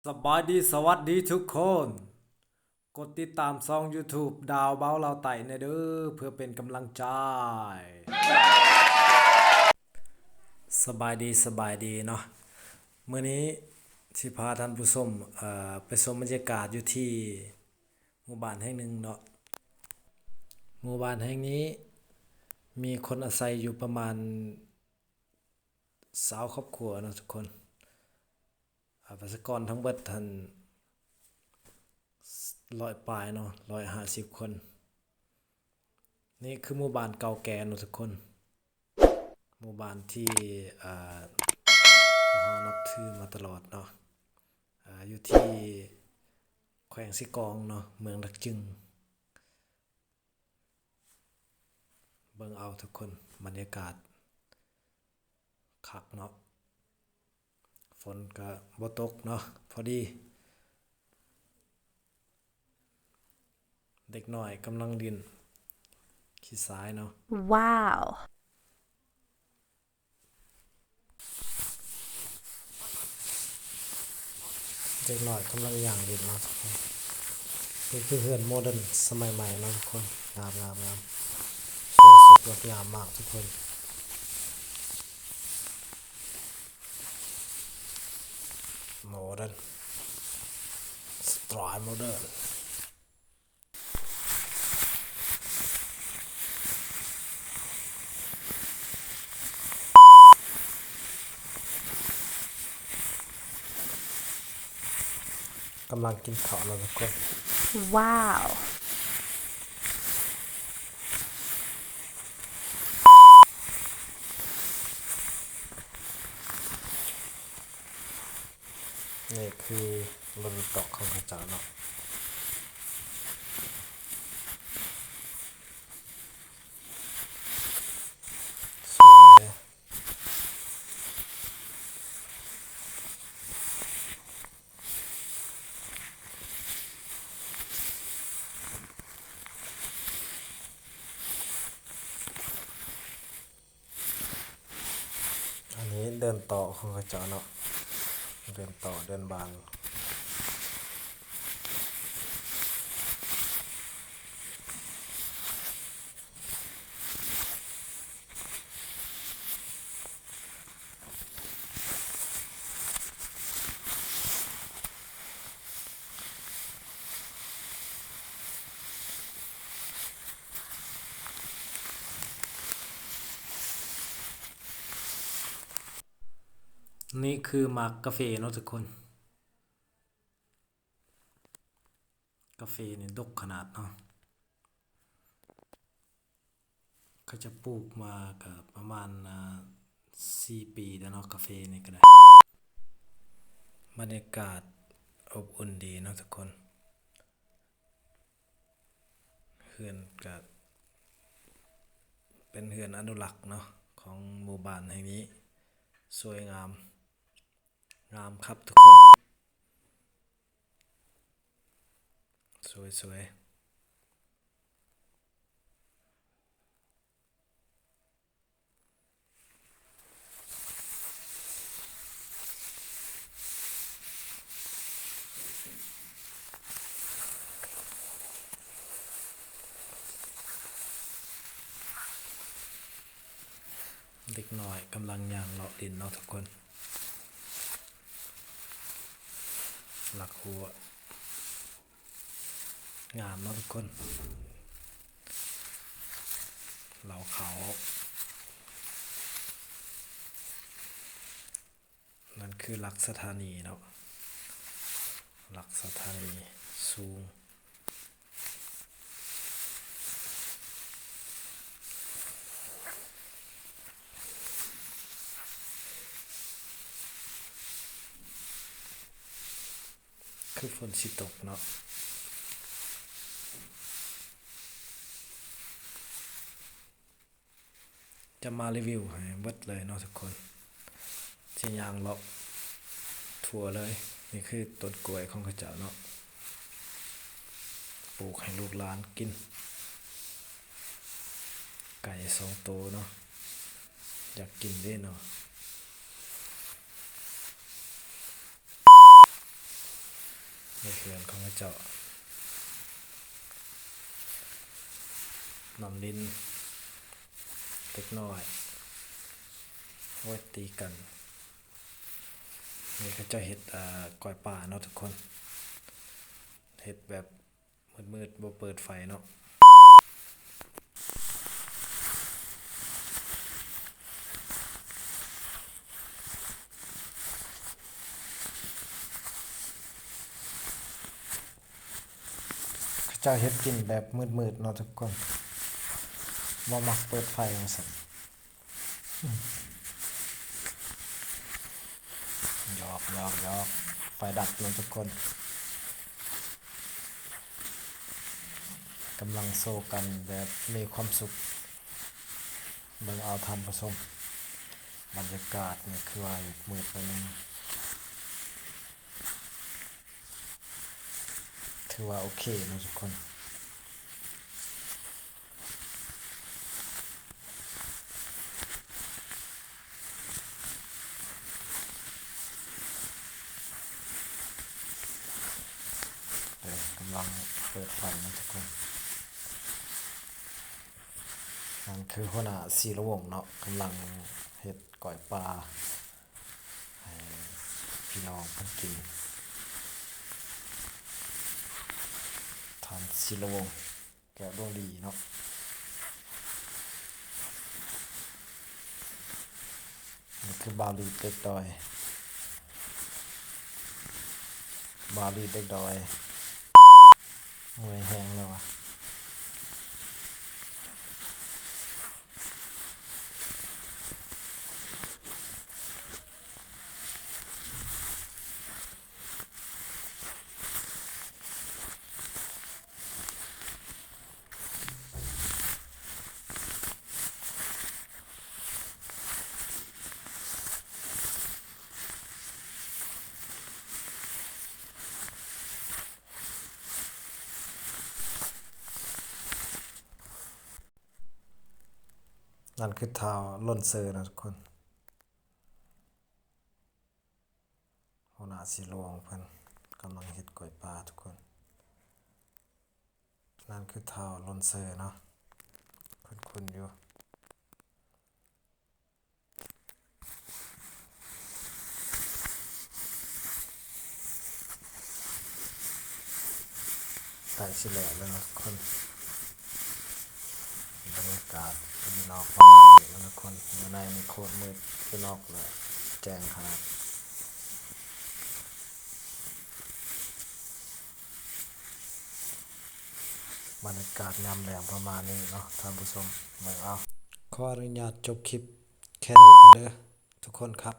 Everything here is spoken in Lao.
ສະບາຍດີ ສະຫວັດດີທຸກຄົນ. ກົດຕິດຕາມຊ່ອງຢູທູບ ດາວເບົາລາວໃຕ້ແດ່ເດີ້ ເພື່ອເປັນກຳລັງໃຈ. ສະບາຍດີ ສະບາຍດີເນາະ. ມື້ນີ້ຊິພາທ່ານຜູ້ຊົມ ເອີ ໄປຊົມບັນຍາກາດຢູ່ທີ່ໝູ່ບ້ານແຫ່ງໜຶ່ງເນາະ. ໝູ່ບ້ານແຫ່ງນີ້ມີຄົນອາໄສຢູ່ປະມານຊາວຄອບຄົວເນາະທຸກຄົນ. ອາ ປະຊາກອນທັງເບິດຫັ້ນ ຮ້ອຍປາຍເນາະ ຮ້ອຍຫ້າສິບຄົນ. ນີ້ຄືໝູ່ບ້ານເກົ່າແກ່ເນາະທຸກຄົນ, ໝູ່ບ້ານທີ່ ອາ ເຮົານັບຖືມາຕະຫຼອດເນາະ, ອາ ຢູ່ທີ່ແຂວງເຊກອງເນາະ ເມືອງດາກຈຶງ. ເບິ່ງເອົາທຸກຄົນ, ບັນຍາກາດຄັກເນາະ, ຝົນກະບໍ່ຕົກເນາະ ພໍດີ. ເດັກນ້ອຍກຳລັງຫຼິ້ນຂີ້ຊາຍເນາະ. ວ້າວ! ເດັກນ້ອຍກຳລັງຍ່າງຫຼິ້ນເນາະທຸກຄົນ. ນີ້ຄືເຮືອນໂມເດີນສະໄໝໃໝ່ເນາະທຸກຄົນ. ງາມໆໆ ສວຍສົດງົດງາມມາກທຸກຄົນ. ໂມເດີນ ສະໄຕລ໌ໂມເດີນ. ກຳລັງກິນເຂົ້າເນາະທຸກຄົນ. ວ້າວ! ນີ້ຄືລົດຕອກຂອງເຂົາເຈົ້າເນາະ. ສວຍ. ອັນນີ້ເດີ່ນຕໍ່ຂອງເຂົາເຈົ້າເນາະ, ເດີ່ນຕໍ່ເດີ່ນບາງ. ນີ້ຄືໝາກກາເຟເນາະທຸກຄົນ. ກາເຟນີ້ດົກຂະໜາດເນາະ. ເຂົາຈະປູກມາກະປະມານ ອາ ສີ່ປີແລ້ວເນາະ, ກາເຟນີ້ກະໄດ້. ບັນຍາກາດອົບອຸ່ນດີເນາະທຸກຄົນ. ເຮືອນກະເປັນເຮືອນອະນຸລັກເນາະ ຂອງໝູ່ບ້ານແຫ່ງນີ້. ສວຍງາມ. ງາມຄັບທຸກຄົນ. ສວຍໆ. ເດັກນ້ອຍກຳລັງຍ່າງເລາະຫຼິ້ນເນາະທຸກຄົນ. ຫຼັກຮົ້ວງາມເນາະທຸກຄົນ. ເລົ້າເຂົ້າ. ນັ້ນຄືຫຼັກສະຖານີເນາະ, ຫຼັກສະຖານີສູງ. ຄືຝົນຊິຕົກເນາະ. ຈະມາຣີວິວໃຫ້ເບິດເລີຍເນາະທຸກຄົນ, ຊິຍ່າງເລາະທົ່ວເລີຍ. ນີ້ຄືຕົ້ນກ້ວຍຂອງເຂົາເຈົ້າເນາະ, ປູກໃຫ້ລູກຫຼານກິນ. ໄກ່ສອງໂຕເນາະ, ຢາກກິນເດ້ເນາະ. ໃນເຮືອນຂອງເຂົາເຈົ້າ ນ້ຳລິນເລັກນ້ອຍ ໂອ້ຍ ຕີກັນ. ນີ້ເຂົາເຈົ້າເຮັດ ເອີ ກ້ອຍປາເນາະທຸກຄົນ ເຮັດແບບມືດໆ ບໍ່ເປີດໄຟເນາະ. ເຂົາເຈົ້າເຮັດກິນແບບມືດໆ ເນາະທຸກຄົນ ບໍ່ມັກເປີດໄຟວ່າຊັ້ນ. ຢອກໆໆ ໄຟດັບເນາະທຸກຄົນ ກຳລັງໂຊກັນແບບມີຄວາມສຸກ. ເບິ່ງເອົາທ່ານຜູ້ຊົມ ບັນຍາກາດນີ້ຄືວ່າຢາກມືດໜ້ອຍໜຶ່ງ ຖືວ່າໂອເຄເນາະທຸກຄົນ. ເອີ ກຳລັງເປີດໄຟເນາະທຸກຄົນ. ນັ້ນຄືຫົວໜ້າສີລະວົງເນາະ ກຳລັງເຮັດກ້ອຍປາໃຫ້ພີ່ນ້ອງເພິ່ນກິນ. ທ່ານສີລະວົງ ແກ້ວດວງດີເນາະ. ນີ້ຄືບ່າວລີດເດັກດອຍ ບ່າວລີດເດັກດອຍ ເມື່ອຍແຮງແລ້ວວະ. ນັ້ນຄືທ້າວຫຼົ່ນເຊີນະທຸກຄົນ. ຫົວໜ້າສີຫຼວງເພິ່ນກຳລັງເຮັດກ້ອຍປາທຸກຄົນ. ນັ້ນຄືທ້າວຫຼົ່ນເຊີເນາະ ຄຸ້ນໆຢູ່. ໃກ້ຊິແລ້ວແລ້ວເນາະທຸກຄົນ. ບັນຍາກາດຢູ່ນອກປະມານນີ້ແຫຼະທຸກຄົນ. ຢູ່ໃນນີ້ໂຄດມືດ ຢູ່ນອກແລ້ວແຈ້ງຂະໜາດ. ບັນຍາກາດຍາມແລງປະມານນີ້ເນາະທ່ານຜູ້ຊົມ ເບິ່ງເອົາ. ຂໍອະນຸຍາດຈົບຄລິບແຄ່ນີ້ກ່ອນເດີທຸກຄົນຄັບ.